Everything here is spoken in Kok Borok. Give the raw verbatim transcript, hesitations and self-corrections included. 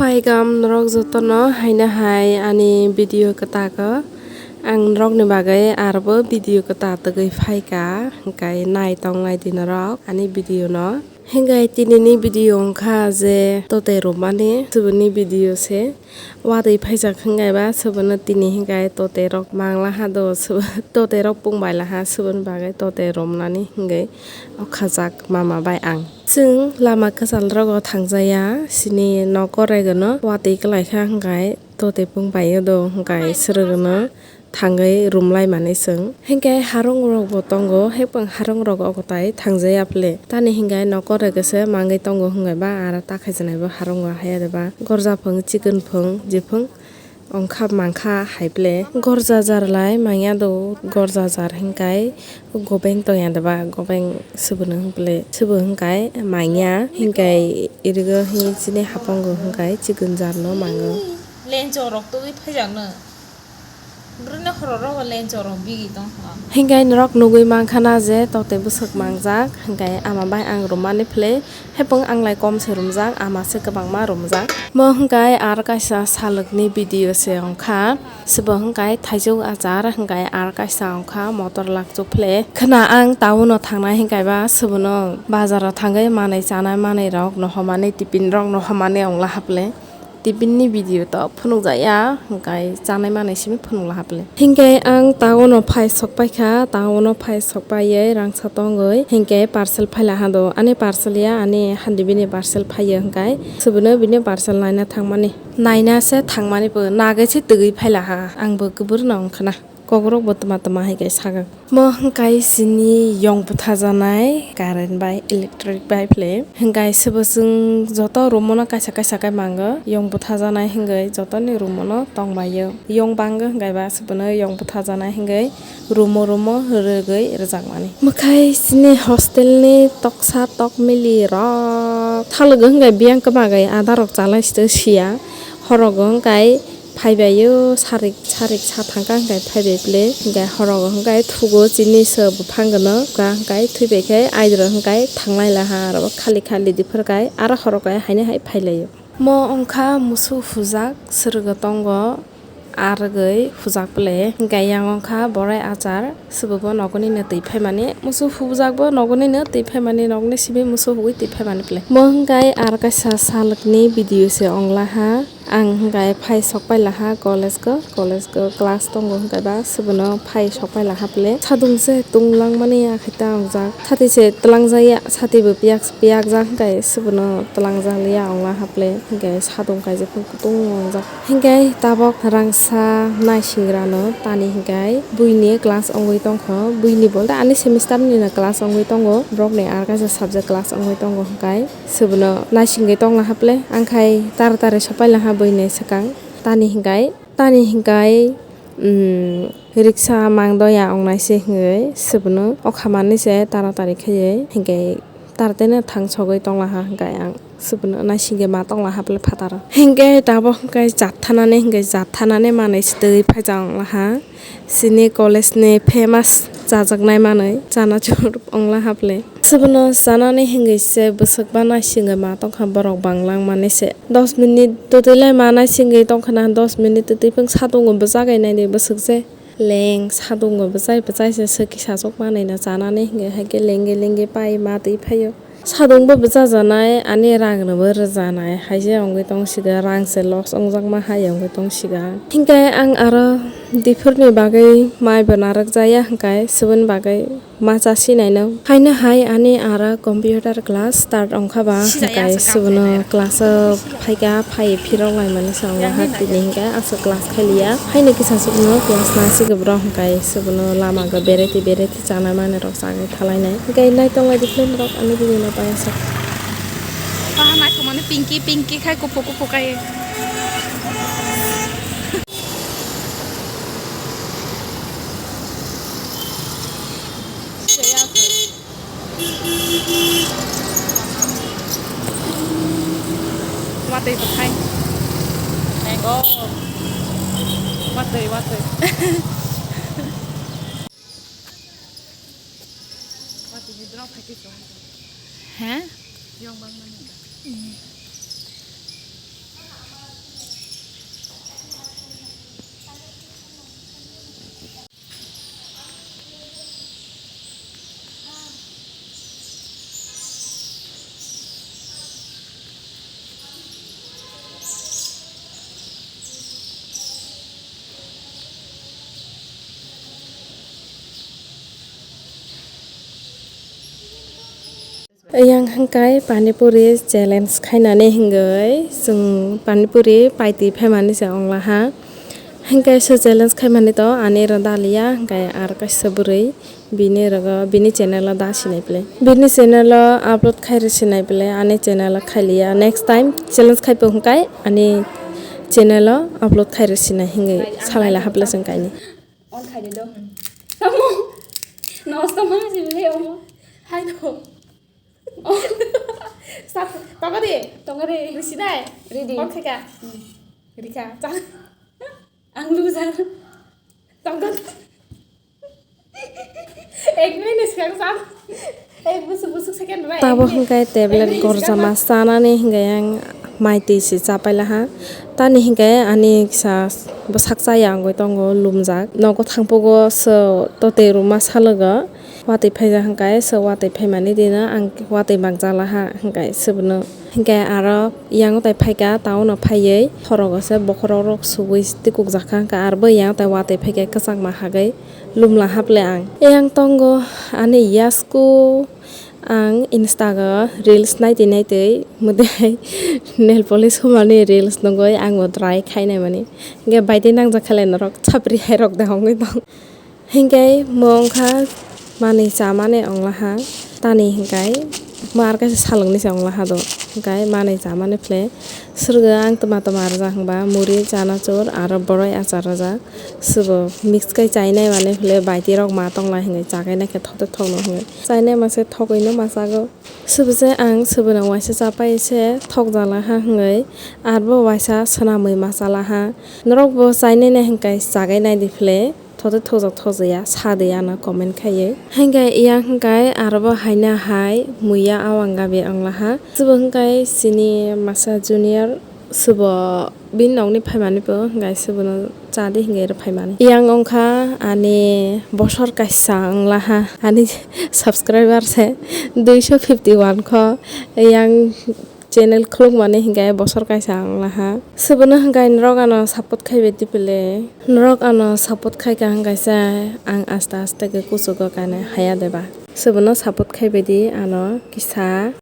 Phaikam norok jotono haino hai ani video kwtal o. Ang norokni bagwi arbo video kwtal twgwi phaikha, hwnkhe nai tonglai di norok ani video no. Hwnkhe tinini video wngkha je tote romani suboni video se. Watwi phaijak hwnkhe ba suboni tini hwnkhe tote rok mangla ha do, tote rok pung bai laha suboni bagwi tote romnani hwnkhe. Okhajak mama bai ang. Chwng lama kwchal rogo thangjaya, sini nokor rego no watwi kwlai kha hwnkhe totwi pung bai o do hwnkhe swrwgo no thangwi rumlai mani chwng. Hwnkhe harung rok bo tongo, hepang harung rok ogotai thangjaya phle. Tani hwnkhe nokor rego se mangwi tongo hwnkhe ba aro ta khaijaknai bo harung rok haya de ba gorja phung, chikon phung, jephung. Ongkha mangkha hai ble gorja jar lai manya do, gorja jar hinkai gobeng tongya de ba, gobeng subuni hwnle subu hinkai manya hinkai irigo hi chini hapongo hinkai chikon jar no mango. Lencho rok twi phaijak no. Brwino hororo lencho rok bigi tong. Hinkai norok nugwi mankha na je tote bwswk mangjak, hinkai ama bai ang rumani phle, hepung ang lai kom se rumjak, ama se kwbangma rumjak. Mo hinkai ar kaisa salwkni video se wngkha, sebo hinkai thaichuk achar, hinkai ar kaisa wngkha motor lakchuk phle. Khwna ang town o thangnai hinkai ba sebono bazar o thangwi manwi chanai manwi rok nohomani tiffin rok nohomani wngla haple. Tiffin ni video to phunukjaya, hinkai chanai manai simi phunukla haple. Hinkai ang town o phai sok paikha, town o phai sok paiwi rangsa tongwi, hinkai parcel phaila hado. Ani parcel ya, ani handi bini parcel phaiyo hinkai. Subino bini parcel naina thangmani. Naina se thangmani bo, nagwi se twgwi phaila ha. Ang bo kubur no wngkhana. Kokrok bo tma tma hai khe sagak. Mo hwnkhe sini yong bwthajaknai current bai, electric bai phle. Hwnkhe sebo chwng joto room-o no kaisa kaisa khe mango. Yong bwthajaknai hwnkhe jotoni room-o no tongbaio. Yong bangwi hwnkhe ba sebono yong bwthajaknai hwnkhe room-o, room-o rwgwi rwjakmani. Mwkhai sini hostel-ni toksa tokmili rok. Thalwgo hwnkhe biyang kwbagwi ada rok chalai sito siya. Horogo hwnkhe phaibaio, sarik, sarik sa thangkha hwnkhe phaibai phle, hwnkhe horogo hwnkhe thugo chini sw buphang gwnw, hwnkhe thwibai khe aidro hwnkhe thanglai laha aro khali khali diphir khai aro horogo haino hai phailaio. Mo wngkha musu hujak, swrwgo tongo, arwgwi hujak phle, hwnkhe yang wngkha borai achar, swbo bo nogo nini twi phaimani, musu hujak bo nogo nini twi phaimani, nogni simi musu hugwi twi phaimani phle. Mo hwnkhe ar kaisa salwkni video se wngla ha. Ang hwnkhe phai sok pai laha college-o, college-o class tongo hwnkhe ba, sebono phai sok pai laha phle. Sadung se tong langmani ya khe ta wngjak. Sati se twlangjak ya, sati bo piyak, piyakjak hwnkhe sebono twlangjak liya ongla ha phle. Hwnkhe sadung kaijak phung kutung wngjak. Hwnkhe tabok rangsa naisingrano tani hwnkhe buini class ongwi tongkho. Buini bo ani semester ni no class ongwi tongo. Borokni ar kaisa subject class ongwi tongo hwnkhe. Sebono naisingwi tongla haple, angkhai tara tari sopai laha buini swkang. Tani hinkai, tani hinkai, um, riksa mangdo ya ongnaise hingwi sebono okhamani se tara tari khaiwi hinkai tarateno thang sogwi tonglaha hinkai ang sebono naisingwi ma tongla haple phataro. Hinkai tabok hinkai jat thanani hinkai jat thanani manwi se twi phaijak onglaha. Sini college ni famous chajaknai manwi chanachur ongla haple. Sebono chanani hingwi se bwswk ba naisingwi ma tongkha borok banglang mani se. Dos minute twtwi lai ma naisingwi tongkha na, dos minute twtwi phung satungo bwchagwi naidi bwswk se. Leng satungo bwchai bwchai se swkisa chukmani no chanani hingwi haikhe lengwi lengwi pai ma twi phaio. Sadung bo bwchajaknai, ani rang rwbo rwjaknai, haise wngwi tong siga, rang se loss wngjakma hai wngwi tong siga. Hinkhe ang aro diphirni bagwi mai bo narwk jaya hinkhe, siboni bagwi ma cha sinai no. Haino hai ani aro computer class start wngkha ba, hinkhe sibono class o phaikha, phai phirok laimani se wngkha, tini hinkhe aswk class khailiya. Haino kisa chukno class naisigo borok, hinkhe siboni lama go bereti bereti. Chana manwi rok chagwi thalainai. Hwnkhe naitok lai di film rok ani video no paiya sa. Paha naithok mani pinky pinky khai kuphur kuphur khai. Watwi bo khai. Mango. Watwi watwi. He? Yong bang mani. Yang hingkai pani puri challenge khainani hingwi chwng pani puri paitwi phaimani se ongla ha. Hingkai se challenge khaimani to ani ro daliya, hingkai ar kaisa bwrwi bini rogo bini channel o da sinai pele. Bini channel o upload khai rw sinai pele, ani channel o khailiya. Next time challenge khaipo hingkai ani channel o upload khai rw sinai hingwi salai la haple chwng kaini. On khai de do. Tamo. Nosto ma si le omo. Hai do. Start. Tongo de. Tongo de. Risi dai. Ready. On khai ka. Rika. Cha. Ang loser. Tongo. Ek minute sikwk cha. Ek busuk busuk second bai. Tabo hingkai tablet gorjama chanani hingkai ang mai twi se chapai laha. Tani hingkai ani kisa bwsak chaya wngwi tongo, lumjak. Nogo thangpugo se totwi rwma salogo. Watwi phaijak hingkai se watwi phaimani dino ang watwi makjak laha hingkai se bono. Hingke aro yang tai phaika town o phaiwi khorogo se bokhorok rok subui tikuk jakha hingke aro bo yang tai watwi phaika kwchangma hagwi lumla haple ang. Yang tongo ani yasku ang Insta o reels naitwi naitwi mudai nail polish humani reels nugwi ang bo try khainai mani. Hingke baide nangjak khe le norok chapri hai rok de hongwi tong. Hingke mo wngkha manwi chamani onglaha tani hingkai mo ar kaisa salwkni se onglaha do hingkai manwi chamani phle swrwgo ang twma twma rwjak hwnba muri chanachur aro boroi achar rwjak swbo mix kai chainai mani phle baiti rok ma tonglai hwnwi chakai naikhe thokte thokno hwnwi chainai masa thokwi no masago swbo se ang swbo no waisa chapai se thokjalaha hwnwi arbo waisa swnamwi machalaha norokbo chainai nai hwnkai chagai naidi phle. Thote thojak thojaya sa de ano comment khaiwi. Hingke yang hingkai aro bo haina hai muya awang gabi wnglaha. Subo hingkai chini masa junior subo bini nokni phaimani bo hingkai subono cha di hingke oro phaimani. Yang wngkha ani bosor kaisa wnglaha ani subscriber se duiso fifty one kho yang. Channel khulukmani hingke bosor kaisa wnglaha. Subono hingke norok ano support khaibai di pele. Norok ano support khaika hingkaisa ang aste aste ke kuchugo kane haya deba. Subono support khaibai di ano kisa.